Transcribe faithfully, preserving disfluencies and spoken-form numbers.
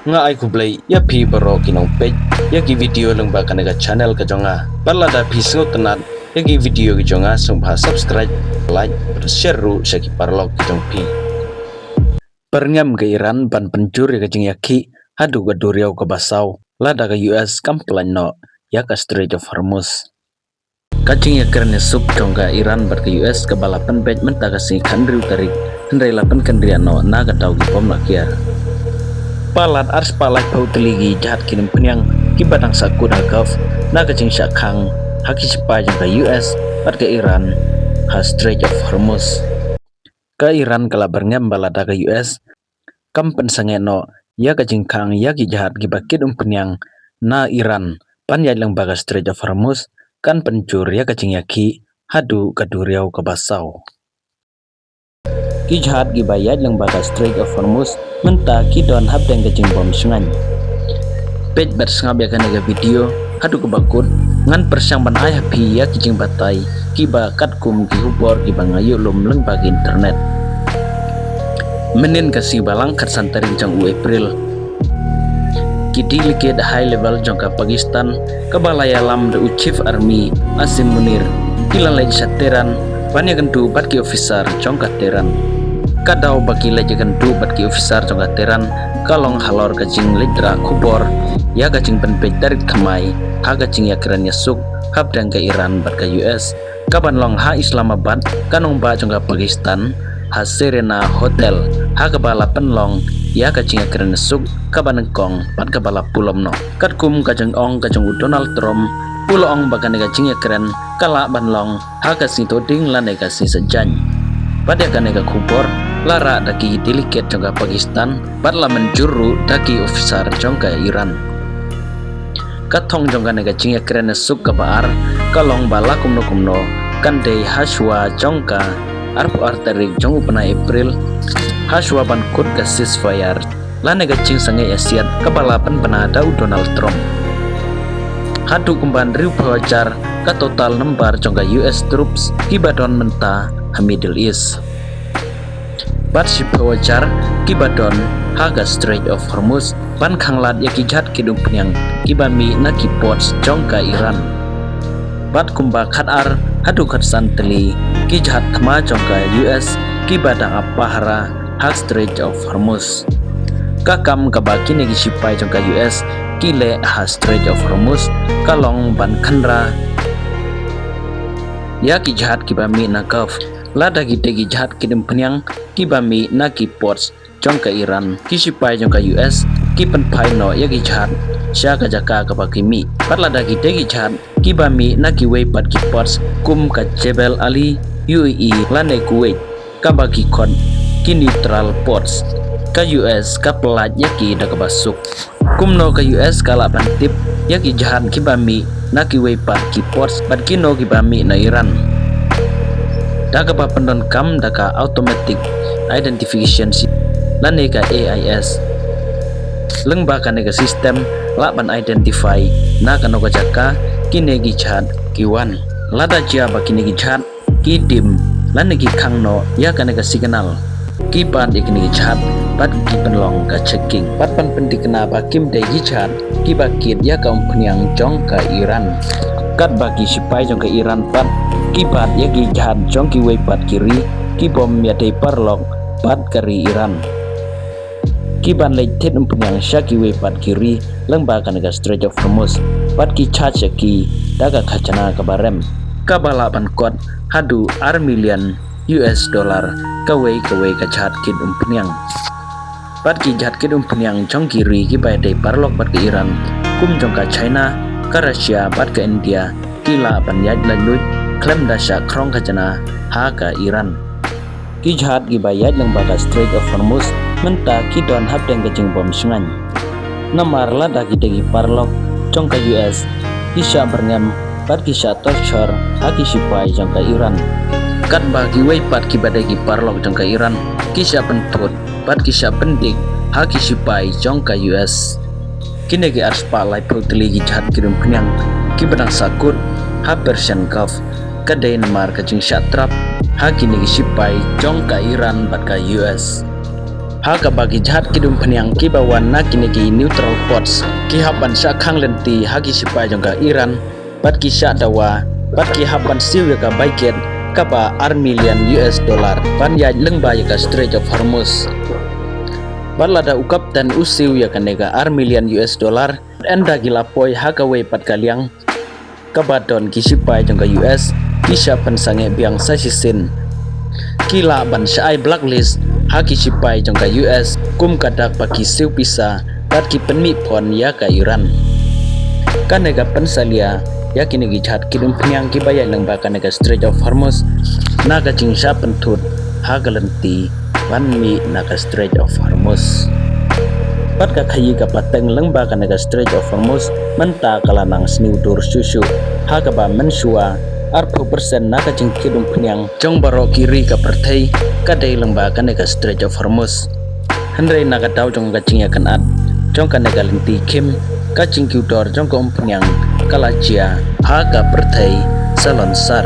Nga ai khublei ïa phi baroh ki nongpeit ïa ki video lyngba kane ka channel ka jong nga. Bad lada phi sngewtynnat ïa ki video ki jong nga, sngewbha subscribe, like bad share ruh sha ki paralok ki jong phi. Pyrngem ka Iran ban pynjur ïa ka jingïakhih haduh ka duriaw kaba saw lada ka U S kam pynlait noh ïa ka Strait of Hormuz. Ka jingïakren ïasuk jong ka Iran bad ka U S kaba la pynbeit mynta ka sngi khathynriew tarik, hynrei la pynkynriah noh na ka daw ki bom la kiar. Palat arspah laiphew tylli ki jahaj kit umphniang kiba dang sahkut ha Gulf na ka jingshah khang ha ki shipai jong ka U S bad ka Iran ha Strait of Hormuz. Ka Iran ka la byrngem ba lada ka U S kam pynsangeh noh ïa ka jingkhang ïa ki jahaj kiba kit umphniang na Iran ban ïaid lyngba ka Strait of Hormuz, kan pynjur ïa ka jingïakhih haduh ka duriaw kaba saw. Ki jahaj kiba ïaid lyngba ka Strait of Hormuz mynta ki don hapdeng ka jingbym shngaiñ. Peit bad sngap ïa kane ka video haduh kaba kut, ngan pyrshang ban ai ha phi ïa ki jingbatai kiba katkum ki khubor kiba nga ïoh lum lyngba ki internet. Mynnin ka sngi Balang khatsan tarik jong u April, ki delegate high level jong ka Pakistan kaba la ïalam da u Chief Army Asim Munir, ki la leit sha Tehran ban ïakynduh bad ki officer jong ka Tehran. Ka daw ba ki leit ïakynduh bad ki officer jong ka Tehran ka long halor ka jingleit rah khubor ïa ka jingpynpeit tarik thymmai ha ka jingïakren ïasuk hapdeng ka Iran bad ka U S, kaban long ha Islamabad, ka nongbah jong ka Pakistan, ha Serena Hotel, ha kaba la pynlong ïa ka jingïakren ïasuk kaba nyngkong bad kaba la pulom noh. Katkum ka jingong ka jong u Donald Trump, u la ong ba kane ka jingïakren ka lah ban long ha ka sngi Thohdieng lane ka sngi Saitjaiñ. Bad ïa kane ka khubor la rah da ki delegate jong ka Pakistan bad la mynjur ruh da ki officer jong ka Iran. Ka thong jong kane ka jingïakren ïasuk kaba ar ka long ba la kumno kumno kan dei hashwa jong ka arphew ar tarik jong u bnai April, hashwa ban kut ka ceasefire lane ka jingsangeh ïasiat kaba la pynbna da u Donald Trump. Haduh kumba hynriewphew hajar ka total number jong ka U S troops kiba don mynta ha Middle East. Bad shiphew hajar kiba don ha ka Strait of Hormuz ban khanglad ïa ki jahaj kit umphniang kiba mih na ki ports jong ka Iran. Bad kumba khatar haduh khatsan tylli ki jahaj thma jong ka U S kiba dang ap pahara ha Strait of Hormuz. Ka kam kaba kine ki shipai jong ka U S ki leh ha Strait of Hormuz ka long ban khynra ïa ki jahaj kiba mih na Gulf. Lada ki dei ki jahaj kit umphniang kiba mih na ki ports jong ka Iran, ki shipai jong ka U S ki pynphai noh ïa ki jahaj sha ka jaka kaba ki mih. Bad lada ki dei ki jahaj kiba mih na kiwei pat ki ports kum ka Jebel Ali, U A E lane Kuwait, kaba ki khot ki neutral ports, ka U S ka pyllait ïa ki da kaba suk. Kumno ka U S ka lah ban tip ïa ki jahaj kiba mih na kiwei pat ki ports bad kino kiba mih na Iran? Da kaba pyndonkam da ka Automatic Identification System lane ka A I S. Lyngba kane ka system lah ban identify na kano ka jaka kine ki jahaj ki wan. Lada jia ba kine ki jahaj ki dim lane ki khang noh ïa kane ka signal, ki bat ïa kine ki jahaj bad ki pynlong ka checking bad ban pynthikna ba kim dei ki jahaj kiba kit ïa ka umphniang jong ka Iran. Katba ki shipai jong ka Iran pat ki bat ïa ki jahaj jong kiwei pat ki ri, ki bym ïadei paralok bad ka ri Iran, kiban leit thied umphniang sha kiwei pat ki ri lyngba kane ka Strait of Hormuz, bad ki charge ïa ki da ka khajna kaba rem, kaba lah ban kot haduh ar million U S dollar kawei kawei ka jahaj kit umphniang. Bad ki jahaj kit umphniang jong ki ri kiba ïadei paralok bad ka Iran, kum jong ka China, ka Russia bad ka India, ki lah ban ïaid laitluid khlem da shah khrong khajna ha ka Iran. Ki jahaj kiba ïaid lyngba ka Strait of Hormuz mynta ki don hapdeng ka jingbym shngaiñ. Namar lada ki dei ki paralok jong ka U S, ki shah byrngem bad ki shah torture ha ki shipai jong ka Iran. Katba kiwei pat kiba dei ki paralok jong ka Iran ki shah pynthut bad ki shah pyndik ha ki shipai jong ka U S. Kine ki arspah laiphew tylli ki jahaj kit umphniang kiba dang sahkut ha Persian Gulf ka dei namar ka jingshah trap ha kine ki shipai jong ka Iran bad ka U S. Ha kaba ki jahaj kit umphniang kiba wan na kine ki neutral ports ki hap ban shah khang lynti ha ki shipai jong ka Iran, bad ki shah dawa, bad ki hap ban siew ïa ka baiket kaba ar million U S dollar ban ïaid lyngba ïa ka Strait of Hormuz. Bad lada u kapten u siew ïa kane ka ar million U S dollar, ynda ki la poi ha kawei pat ka liang kaba don ki shipai jong ka U S, ki shah pynsangeh biang sa shisien. Ki lah ban shah ai blacklist ha ki shipai jong ka U S kum ka dak ba ki siew pisa bad ki pynmih phone ïa ka Iran. Kane ka pynsalia ïa kine ki jahaj kit umphniang kiba ïaid lyngba kane ka Strait of Hormuz na ka jingshah pynthut ha ka lynti ban mih na ka Strait of Hormuz. Bad ka khaïi ka pateng lyngba kane ka Strait of Hormuz mynta ka la nang sniew dur shuh shuh, ha kaba mynshuwa arphew percent na ka jingkit umphniang jong baroh ki ri ka pyrthei ka dei lyngba kane ka Strait of Hormuz. Hynrei na ka daw jong ka jingïakynad jong kane ka lynti khim, ka jingkiew dor jong ka umphniang ka la jia ha ka pyrthei salonsar.